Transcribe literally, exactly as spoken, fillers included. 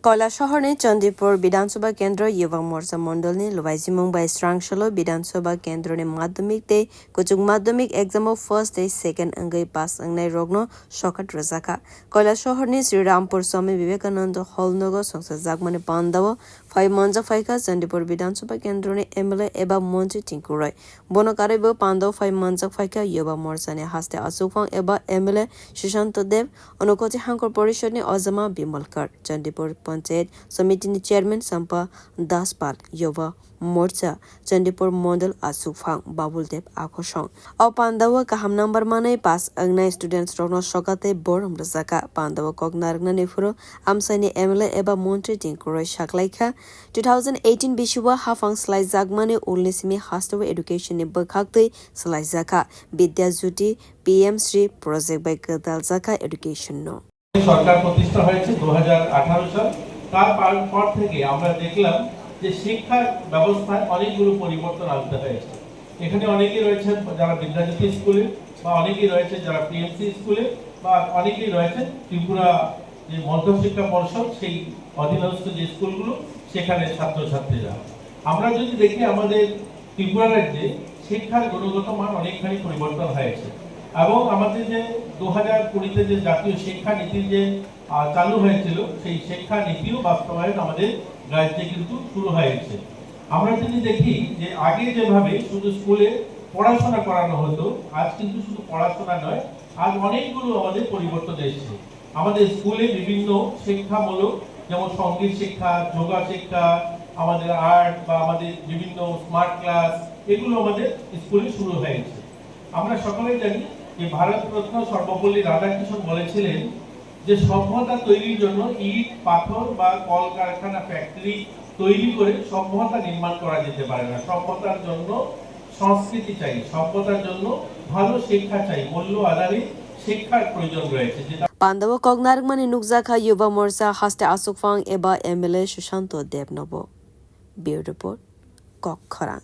Koilasohorni Chandipur Bidhan Sabha Kendro Yuva Morcha Mondolni luaijimung bai srangsalo Bidhan Sabha Kendroni madhyamik tei kuchuk madhyamik exam o first tei second wngwi pass wngnai rokno sokat rwjakha. Koilasohorni Sri Rampur Swami Vivekananda Hall nogo songsajakmani pandao phai manjak phaikha Chandipur Bidhan Sabha Kendroni M L A eba Montri Tinku Roy. Bono karwibo pandao phai manjak phaikha Yuva Morchani haste achukphang eba M L A Sushanto Deb, Unakoti Hangkor Porishadni Ojama Bimal Kar, Chandipur Panchayat Samitini Chairman Sampa Daspal, Yuva Morcha, Chandipur Mondol Achukphang Babul Deb Akhosong. O pandao kaham number manwi pass wngnai students rokno sokat tei borom rwjakha. Pandao kok narwknani phuru amchaini M L A eba Montri Tinku Roy saklaikha, two thousand eighteen bisio haphang swlaijakmani ulni simi hasteo education ni bwkhaktwi swlaijakha Vidya Jyoti P M Shri project bai gwdaljakha education no. সরকার প্রতিষ্ঠা হয়েছে দু হাজার আঠারো সাল। তার পর, পর থেকে আমরা দেখলাম যে শিক্ষা ব্যবস্থায় অনেকগুলো পরিবর্তন আনতে হয়েছে। এখানে অনেকেই রয়েছেন যারা বিদ্যাজ্যোতি স্কুলে, বা অনেকেই রয়েছেন যারা পিএমসি স্কুলে, বা অনেকেই রয়েছেন ত্রিপুরা যে মধ্যশিক্ষা পর্ষদ, সেই অধীনস্থ যে স্কুলগুলো, সেখানে ছাত্রছাত্রীরা। আমরা যদি দেখি, আমাদের ত্রিপুরা রাজ্যে শিক্ষার গুণগত মান অনেকখানি পরিবর্তন হয়েছে, এবং আমাদের যে দু হাজার কুড়িতে যে জাতীয় শিক্ষানীতি যে, আহ, চালু হয়েছিল, সেই শিক্ষানীতিও বাস্তবায়ন আমাদের রাজ্যে কিন্তু শুরু হয়েছে। আমরা যদি দেখি যে আগে যেভাবে শুধু স্কুলে পড়াশোনা করানো হতো, আজ কিন্তু শুধু পড়াশোনা নয়, আজ অনেকগুলো আমাদের পরিবর্তন এসেছে। আমাদের স্কুলে বিভিন্ন শিক্ষামূলক, যেমন সঙ্গীত শিক্ষা, যোগা শিক্ষা, আমাদের আর্ট বা আমাদের বিভিন্ন স্মার্ট ক্লাস, এগুলো আমাদের স্কুলে শুরু হয়েছে। আমরা সকলেই জানি যে ভারতরত্ন সর্বপল্লী রাধাকৃষ্ণন বলেছিলেন যে সভ্যতা তৈরির জন্য ইট, পাথর বা কলকারখানা, ফ্যাক্টরি তৈরি করে সভ্যতা নির্মাণ করা যেতে পারে না। সভ্যতার জন্য সংস্কৃতি চাই, সভ্যতার জন্য ভালো শিক্ষা চাই, মূল্য আধারিত শিক্ষার প্রয়োজন রয়েছে, যেটা Pandao kok narwkmani nukjakha Yuva Morcha haste achukphang eba M L A Sushanto Debnobo. Bureau Report, Kok Khorang.